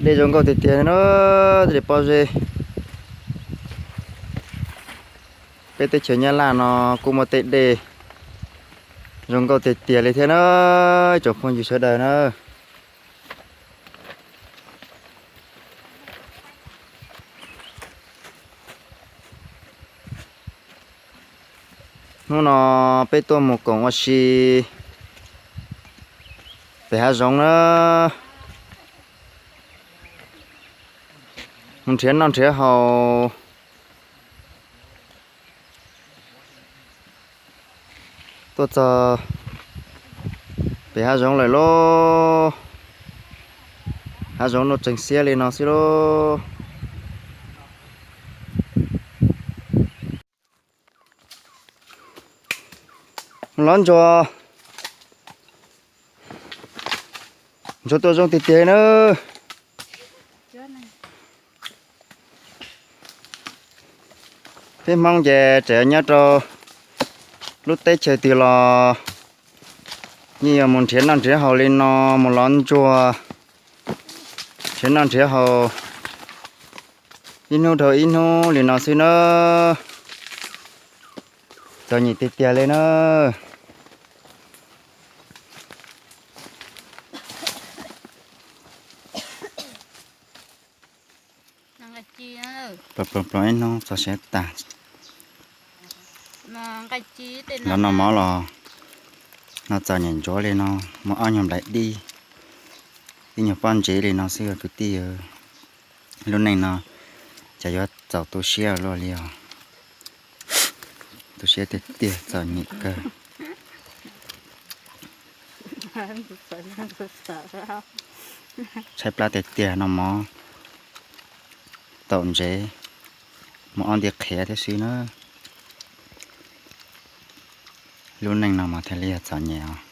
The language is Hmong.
Dej zoo nkauj tiag tiag na, tej pob zeb. Peb teb chaws Nyab Laj no kuj muaj tej dej zoo nkauj tiag tiag li thiab na, tsoom phooj ywg sawv daws na. Hnub no peb tuaj mus koom ua si pem hav zoov na, mus nrhiav noj nrhiav haus. Tuaj txog pem hav zoov lawm lauj. Hav zoov no tseem xiab li no xwb lauj. Lov ntsuag, ntsuag tuaj zoo tiag tiag na. Peb Hmoob ces tseem nyob rau lub teb chaws twg los yeej yuav mus nrhiav noj nrhiav haus li no, mus lov ntsuag, nrhiav noj nrhiav haus ib hnub dhau ib hnub li no xwb na. Txom nyem tiag tiag li na. Ploos ploos ib hnub txog siav tag. Los noj mov los no txom nyem ntsuav li no, muaj ob nyuag nplaim dib, ib nyuag pob ntsev li no xwb kwv tij. Lub neej no cas yuav txaus tu siab luaj li os. Tu siab tiag tiag, txom nyem kawg. Tshaib plab tiag tiag, noj mov taum ntsev, muaj ob nti qhiav thiab xwb na. Lub neej no mas thiaj li yog txom nyem os.